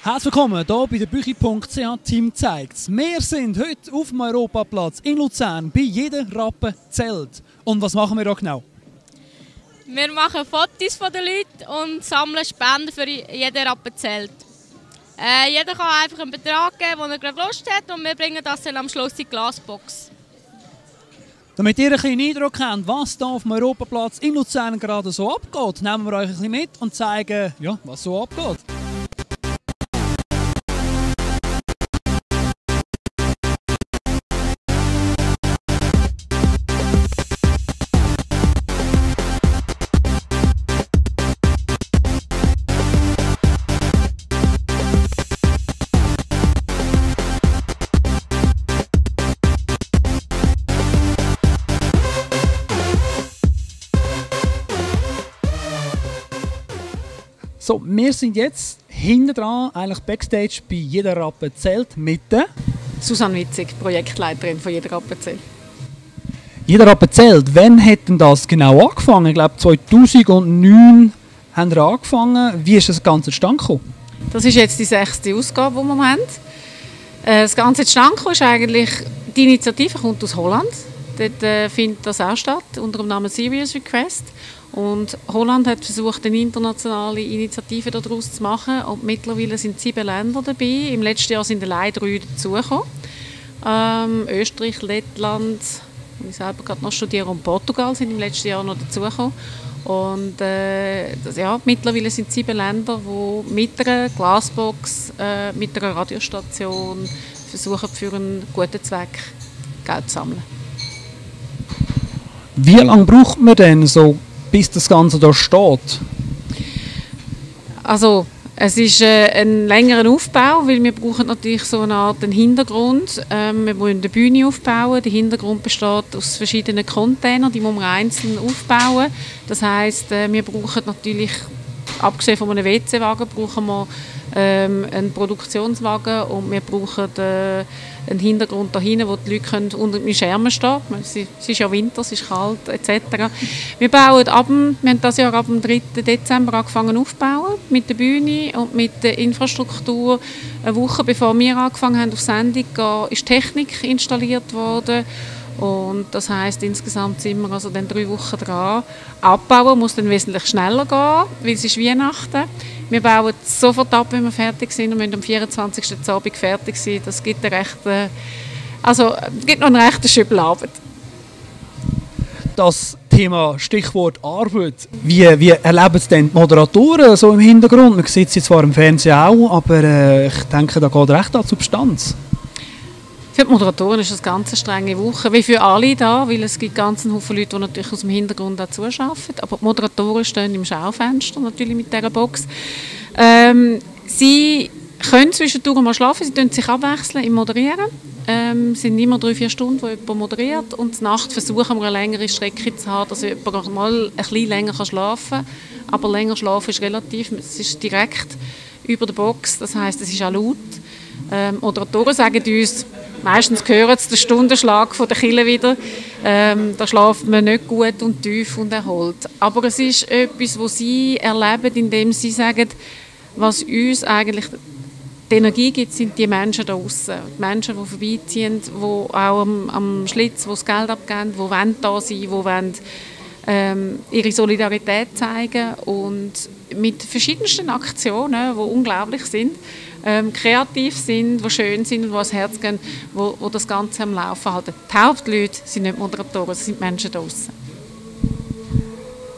Herzlich willkommen hier bei der Büchi.ch Team zeigt's. Wir sind heute auf dem Europaplatz in Luzern bei jeder Rappe zählt. Und was machen wir da genau? Wir machen Fotos von den Leuten und sammeln Spenden für jeden Rappe zählt. Jeder kann einfach einen Betrag geben, den er gerade Lust hat, und wir bringen das dann am Schluss in die Glasbox. Damit ihr einen kleinen Eindruck habt, was hier auf dem Europaplatz in Luzern gerade so abgeht, nehmen wir euch ein bisschen mit und zeigen, ja, was so abgeht. So, wir sind jetzt hinten dran, eigentlich Backstage bei jeder Rappe zählt mit der Susanne Witzig, Projektleiterin von jeder Rappe zählt. Jeder Rappe zählt. Wann hat denn das genau angefangen? Ich glaube 2009 haben wir angefangen. Wie ist das Ganze zustande gekommen? Das ist jetzt die 6. Ausgabe, die wir haben. Das Ganze zustande gekommen ist eigentlich, die Initiative kommt aus Holland. Dort findet das auch statt, unter dem Namen Serious Request. Und Holland hat versucht, eine internationale Initiative daraus zu machen. Und mittlerweile sind 7 Länder dabei. Im letzten Jahr sind allein 3 dazugekommen. Österreich, Lettland, ich selber gerade noch studiere, und Portugal sind im letzten Jahr noch dazugekommen. Und mittlerweile sind es 7 Länder, die mit einer Glasbox, mit einer Radiostation versuchen, für einen guten Zweck Geld zu sammeln. Wie lange braucht man denn so, bis das Ganze da steht? Also, es ist ein längerer Aufbau, weil wir brauchen natürlich so eine Art Hintergrund. Wir wollen eine Bühne aufbauen. Der Hintergrund besteht aus verschiedenen Containern, die muss man einzeln aufbauen. Das heisst, wir brauchen natürlich, abgesehen von einem WC-Wagen, brauchen wir einen Produktionswagen, und wir brauchen einen Hintergrund da hinten, wo die Leute unter den Schermen stehen können. Es ist ja Winter, es ist kalt etc. Wir haben dieses Jahr ab dem 3. Dezember angefangen aufzubauen, mit der Bühne und mit der Infrastruktur. Eine Woche bevor wir angefangen haben auf Sendung zu gehen, ist Technik installiert worden. Und das heisst, insgesamt sind wir also dann 3 Wochen dran. Abbauen muss dann wesentlich schneller gehen, weil es ist Weihnachten. Wir bauen sofort ab, wenn wir fertig sind, und müssen am 24. Abend fertig sein. Das gibt noch einen rechten Schüppel Arbeit. Das Thema Stichwort Arbeit. Wie erleben es denn die Moderatoren so im Hintergrund? Man sieht sie zwar im Fernsehen auch, aber ich denke, da geht recht an Substanz. Für die Moderatoren ist das eine ganz strenge Woche, wie für alle da, weil es gibt ganz viele Leute, die natürlich aus dem Hintergrund auch zuschauen. Aber die Moderatoren stehen im Schaufenster natürlich mit dieser Box. Sie können zwischendurch mal schlafen, sie können sich abwechseln im Moderieren. Es sind immer 3-4 Stunden, wo jemand moderiert, und zur Nacht versuchen wir eine längere Strecke zu haben, dass jemand mal ein bisschen länger schlafen kann. Aber länger schlafen ist relativ, es ist direkt über der Box, das heisst, es ist auch laut. Moderatoren sagen uns, meistens hören sie den Stundenschlag von der Kille wieder. Da schlaft man nicht gut und tief und erholt. Aber es ist etwas, was sie erleben, indem sie sagen, was uns eigentlich die Energie gibt, sind die Menschen da draussen. Die Menschen, die vorbeiziehen, die auch am Schlitz, die das Geld abgeben, die da sein wollen, die ihre Solidarität zeigen, und mit verschiedensten Aktionen, die unglaublich sind, kreativ sind, die schön sind und die ans Herz gehen, die das Ganze am Laufen halten. Die Hauptleute sind nicht Moderatoren, es sind Menschen draussen.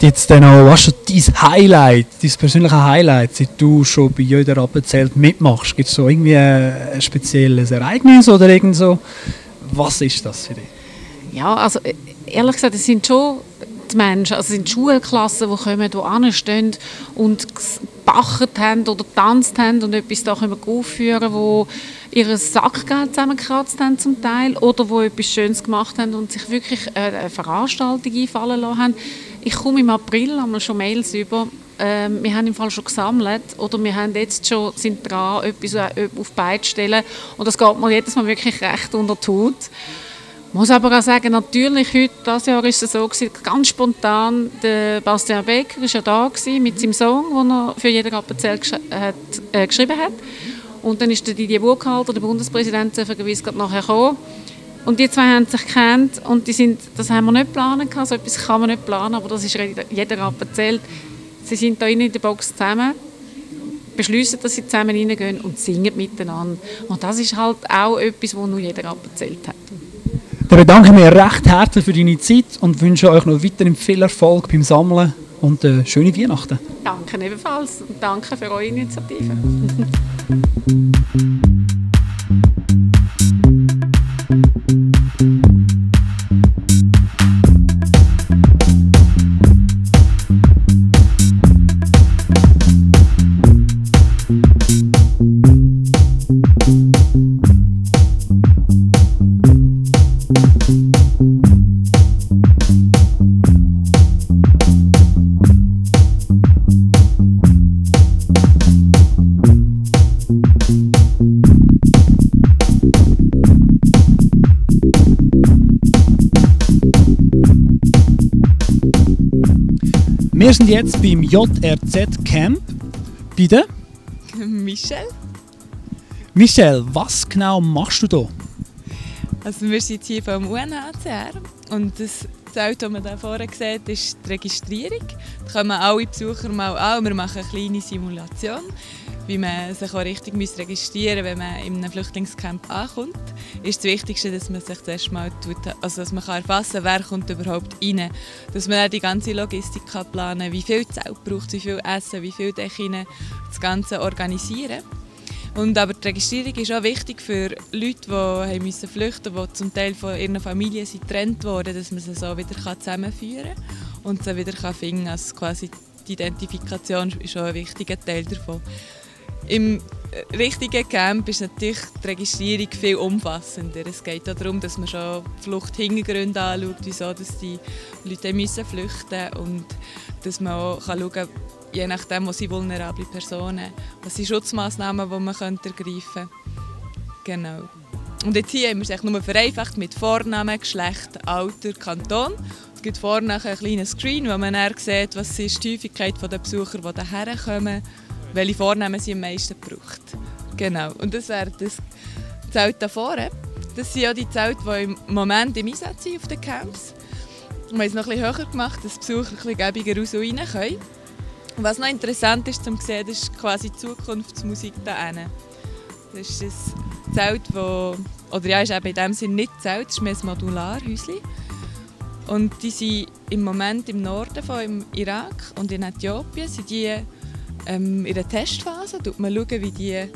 Jetzt dann auch, was ist dein Highlight, dein persönliche Highlight, seit du schon bei jeder Rappe zählt mitmachst? Gibt es so irgendwie ein spezielles Ereignis oder irgend so? Was ist das für dich? Ja, also ehrlich gesagt, es sind schon die Menschen, also es sind Schulklassen, die kommen, die anstehen und gebacht haben oder getanzt haben und etwas da aufführen können, die ihr Sackgeld zusammengekratzt haben zum Teil, oder die etwas Schönes gemacht haben und sich wirklich eine Veranstaltung einfallen lassen haben. Ich komme im April einmal schon Mails über. Wir haben im Fall schon gesammelt, oder wir haben jetzt schon, sind dran, etwas auf die Beine zu stellen, und das geht mir jedes Mal wirklich recht unter die Haut. Ich muss aber auch sagen, natürlich, dieses Jahr war es so, ganz spontan, der Bastian Becker war ja da mit seinem Song, den er für jede Rappenzell geschrieben hat. Und dann ist der Didier Burkhalter, der Bundespräsident, zufälligerweise gerade nachher gekommen. Und die zwei haben sich gekannt und das haben wir nicht planen können. So etwas kann man nicht planen, aber das ist jeder erzählt. Sie sind da in der Box zusammen, beschließen, dass sie zusammen reingehen und singen miteinander. Und das ist halt auch etwas, was nur jeder erzählt hat. Dann bedanke ich mich recht herzlich für deine Zeit und wünsche euch noch weiterhin viel Erfolg beim Sammeln und schöne Weihnachten. Danke ebenfalls und danke für eure Initiative. Wir sind jetzt beim JRZ Camp bei der Michelle. Michelle, was genau machst du da? Also wir sind hier vom UNHCR und das Zelt, das man hier vorne sieht, ist die Registrierung. Da kommen alle Besucher mal an und wir machen eine kleine Simulation, wie man sich auch richtig registrieren muss, wenn man in einem Flüchtlingscamp ankommt. Ist das Wichtigste, dass man sich zuerst mal dass man erfassen kann, wer kommt überhaupt rein. Dass man dann die ganze Logistik planen kann, wie viel Zelt braucht, wie viel Essen, wie viel Decken, das Ganze organisieren. Aber die Registrierung ist auch wichtig für Leute, die flüchten mussten, die zum Teil von ihrer Familie getrennt wurden, dass man sie so wieder zusammenführen kann und sie wieder finden kann. Also quasi die Identifikation ist auch ein wichtiger Teil davon. Im richtigen Camp ist natürlich die Registrierung viel umfassender. Es geht auch darum, dass man schon die Fluchthintergründe anschaut, wieso dass die Leute flüchten müssen und dass man auch schauen kann, je nachdem, wo sind vulnerable Personen, was sind Schutzmaßnahmen, die man ergreifen könnte. Genau. Und jetzt hier haben wir es nur vereinfacht mit Vornamen, Geschlecht, Alter, Kanton. Es gibt vorne einen kleinen Screen, wo man dann sieht, was ist die Häufigkeit der Besucher, die hierher kommen, welche Vornamen sie am meisten braucht. Genau. Und das wäre das Zelt da vorne. Das sind ja die Zelte, die im Moment im Einsatz sind auf den Camps. Wir haben es noch etwas höher gemacht, dass die Besucher etwas gäbiger raus und rein können. Und was noch interessant ist zu sehen, das ist quasi die Zukunftsmusik da hinten. Das ist ein Zelt, ist eben in dem Sinne nicht Zelt, es ist mehr ein Modularhäuschen. Und die sind im Moment im Norden von Irak und in Äthiopien sind die in der Testphase. Man schaut, wie die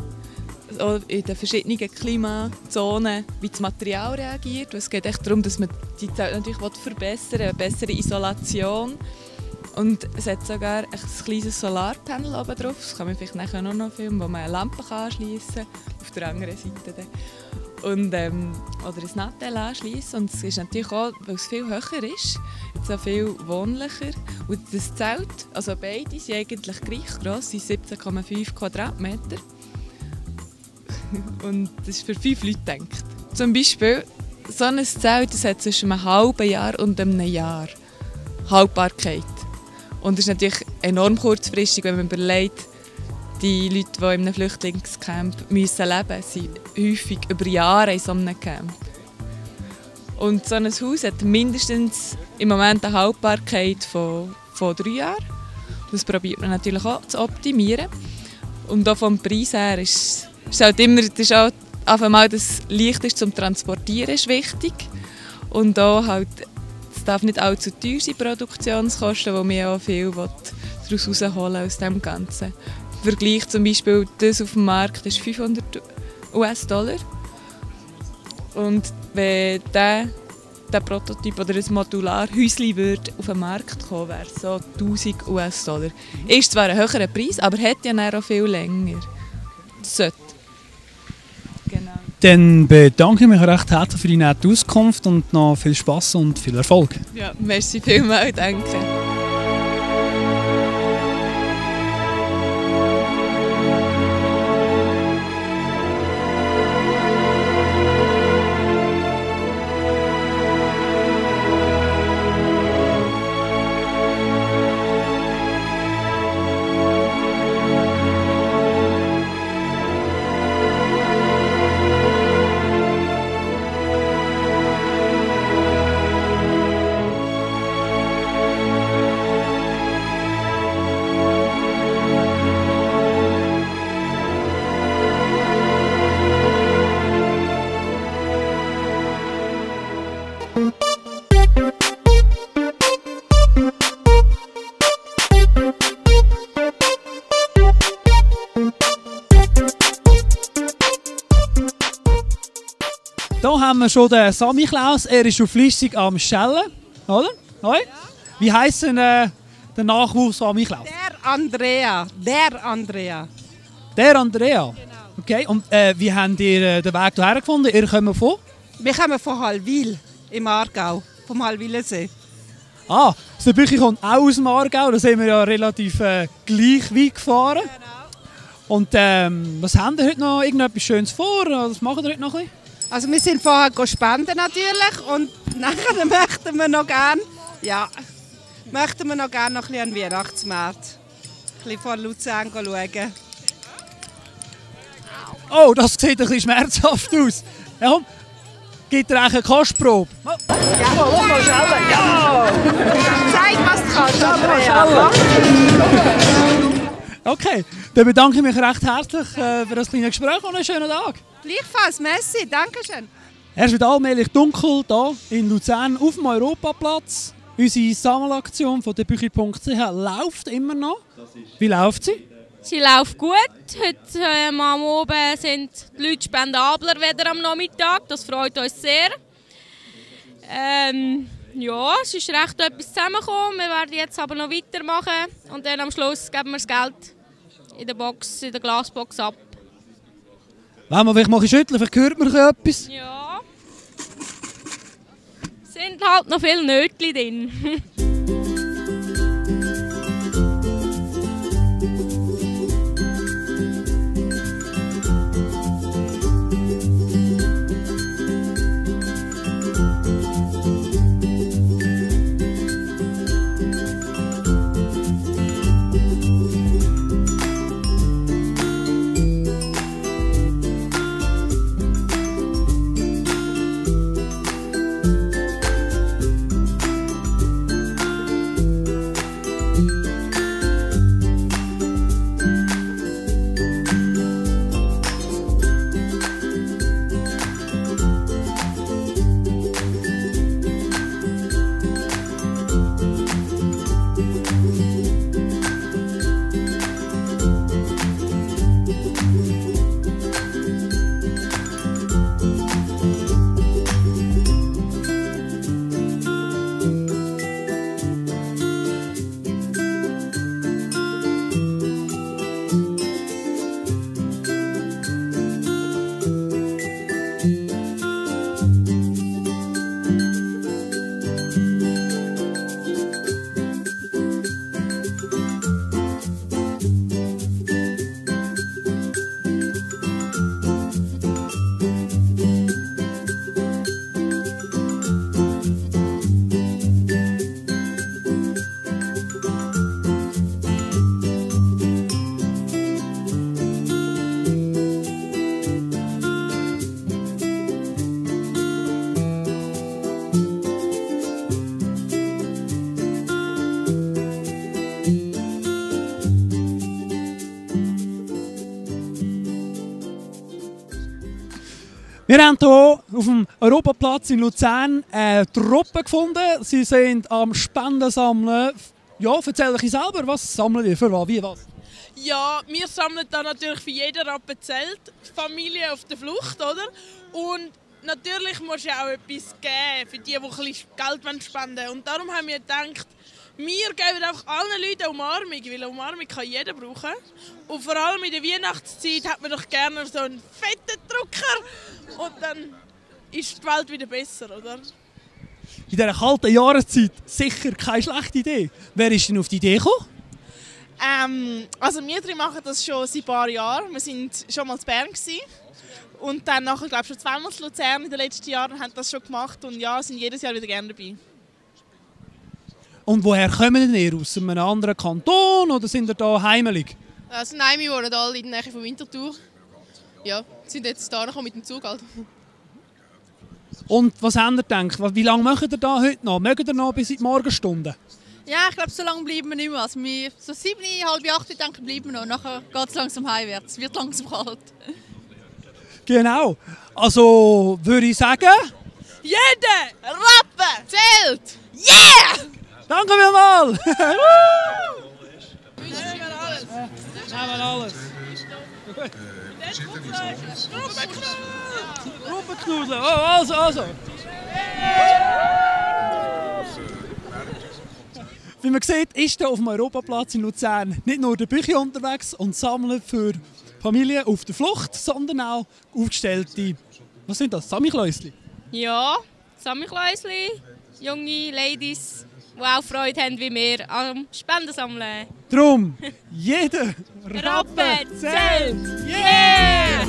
in den verschiedenen Klimazonen wie das Material reagiert. Es geht echt darum, dass man die Zelte natürlich verbessern will, eine bessere Isolation. Und es hat sogar ein kleines Solarpanel oben drauf, das kann man vielleicht nachher noch filmen, wo man eine Lampe anschliessen kann, auf der anderen Seite. Und, oder ein Nattel anschliessen. Und es ist natürlich auch, weil es viel höher ist, so viel wohnlicher. Und das Zelt, also beide sind eigentlich gleich gross, sind 17,5 Quadratmeter. Und das ist für 5 Leute gedacht. Zum Beispiel, so ein Zelt das hat zwischen einem halben Jahr und einem Jahr Haltbarkeit. Und das ist natürlich enorm kurzfristig, wenn man überlegt, die Leute, die in einem Flüchtlingscamp leben müssen, sind häufig über Jahre in so einem Camp. Und so ein Haus hat mindestens im Moment eine Haltbarkeit von 3 Jahren. Das probiert man natürlich auch zu optimieren. Und auch vom Preis her ist halt immer, das ist auch einmal das leicht ist zum Transportieren ist wichtig. Und auch halt, es darf nicht allzu teuer sein, Produktionskosten, wo man auch viel daraus herausholen aus dem Ganzen. Im Vergleich zum Beispiel das auf dem Markt ist $500. Und wenn der Prototyp oder ein Modularhäuschen auf den Markt kommen, wäre es so $1000. Ist zwar ein höherer Preis, aber hat ja auch viel länger. Das sollte. Genau. Dann bedanke ich mich recht herzlich für die nette Auskunft und noch viel Spass und viel Erfolg. Ja, merci vielmals, danke. Hier haben wir schon den Sammy Klaus. Er ist schon flüssig am Schellen. Oder? Ja. Wie heisst denn der Nachwuchs Sammy Klaus? Der Andrea. Der Andrea. Der Andrea? Genau. Okay, und wie habt ihr den Weg hierher gefunden? Ihr kommt von? Wir kommen von Hallwil im Aargau, vom Hallwilensee. Ah, der Büchi kommt auch aus dem Aargau. Da sind wir ja relativ gleich weit gefahren. Genau. Und was habt ihr heute noch? Irgendetwas Schönes vor? Was machen ihr heute noch ein bisschen? Also wir sind vorher spenden natürlich und nachher möchten wir noch gerne noch ein bisschen an den Weihnachtsmarkt. Ein bisschen von Luzern schauen. Oh, das sieht ein bisschen schmerzhaft aus. Ja, komm. Gibt ihr eigentlich eine Kostprobe? Ja, lass mal schellen. Ja! Zeig, was du kannst, Andrea. Okay, dann bedanke ich mich recht herzlich für das kleine Gespräch und einen schönen Tag. Gleichfalls, merci, danke schön. Es wird allmählich dunkel hier in Luzern auf dem Europaplatz. Unsere Sammelaktion von debüchi.ch läuft immer noch. Wie läuft sie? Sie läuft gut. Heute am Abend sind die Leute spendabler wieder am Nachmittag. Das freut uns sehr. Ja, es ist recht etwas zusammengekommen. Wir werden jetzt aber noch weitermachen. Und dann am Schluss geben wir das Geld in der Glasbox ab. Wenn man vielleicht mal schütteln, vielleicht hört man etwas. Ja. Es sind halt noch viele Nötchen drin. Wir haben hier auf dem Europaplatz in Luzern eine Truppe gefunden. Sie sind am Spenden sammeln. Ja, erzähl euch selber, was sammeln ihr? Für was? Wie was? Ja, wir sammeln da natürlich für jeden Rappenzelt Familie auf der Flucht, oder? Und natürlich muss es auch etwas geben für die, die ein bisschen Geld spenden wollen. Und darum haben wir gedacht, wir geben einfach allen Leuten eine Umarmung, weil eine Umarmung kann jeder brauchen. Und vor allem in der Weihnachtszeit hat man doch gerne so einen fetten Drucker. Und dann ist die Welt wieder besser, oder? In dieser kalten Jahreszeit sicher keine schlechte Idee. Wer ist denn auf die Idee gekommen? Also wir drei machen das schon seit ein paar Jahren. Wir waren schon mal in Bern gewesen. Und dann nachher, glaube ich, schon zweimal in Luzern in den letzten Jahren haben das schon gemacht. Und ja, sind jedes Jahr wieder gerne dabei. Und woher kommen denn ihr? Aus einem anderen Kanton oder sind ihr hier heimelig? Also nein, wir wohnen alle in der Nähe von Winterthur. Ja, sind jetzt hier noch mit dem Zug halt. Und was habt ihr gedacht? Wie lange macht ihr da heute noch? Mögt ihr noch bis in die Morgenstunden? Ja, ich glaube, so lange bleiben wir nicht mehr. Also wir, so 7, halb 8 denke ich, bleiben wir noch. Nachher geht es langsam heimwärts. Es wird langsam kalt. Genau. Also würde ich sagen... Jeder Rappen zählt! Yeah! Danke vielmals! Nehmen wir alles. Knudeln. Oh, also. Wie man sieht, ist hier auf dem Europaplatz in Luzern nicht nur der Büchi unterwegs und sammelt für Familien auf der Flucht, sondern auch aufgestellte, was sind das, Samichlösli? Ja, Samichlösli, junge Ladies, die auch Freude haben wie wir am Spendensammeln. Drum, jeder Rappen zählt! Yeah!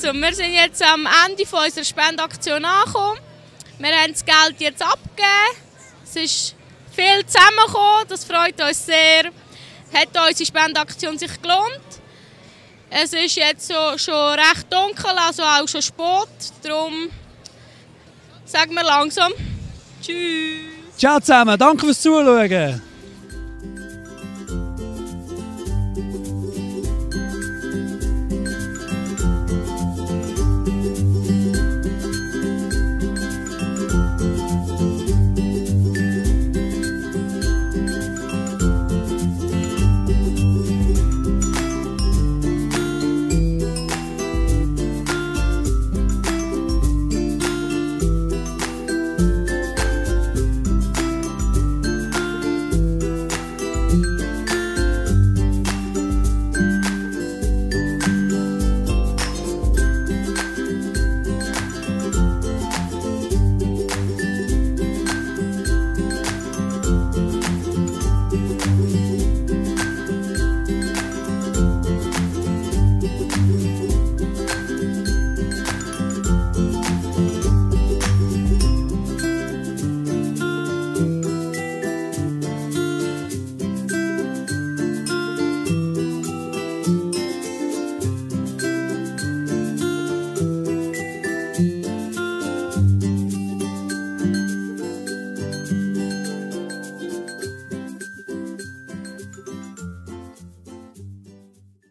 Also, wir sind jetzt am Ende unserer Spendaktion angekommen. Wir haben das Geld jetzt abgegeben. Es ist viel zusammengekommen, das freut uns sehr. Hat unsere Spendaktion sich gelohnt. Es ist jetzt so schon recht dunkel, also auch schon spät. Darum sagen wir langsam Tschüss. Ciao zusammen, danke fürs Zuschauen.